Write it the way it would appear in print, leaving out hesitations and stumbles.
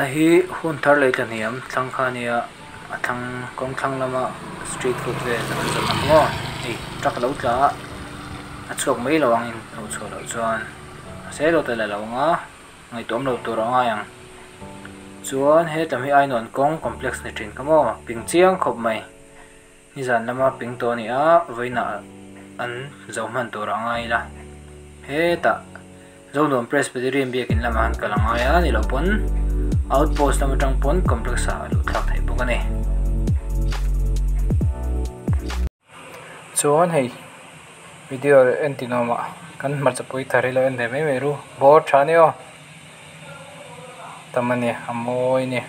Helai hi hun thar leh tlahniam thlang kha a nia a thlang kawng thlang lama street food vel an zawrh ang maw hei truck a lo tla a a chhuak mai lo ang in lo chhuah loh chuan mahse lo ta la lo ang a ngaihtuah awm lo tur a ngai ang chuan hetlam hi ainawn kawng complex ni thin kha maw ping chiang khawp mai. Nizan lama ping tawh a ni a, vawiinah an zo hman tur a ngai ila. Hetah Zonuam Presbyterian biakin lamah han kal a ngai a, ni loh pawn outpost lam atang pawn complex ah a luh thlak theih bawk a ni. Chuan hei video en ti nuamah kan hmarcha pui thar hi lo en ve mai mai ru, bawr tha a ni aw, tam a ni, a mawi a ni.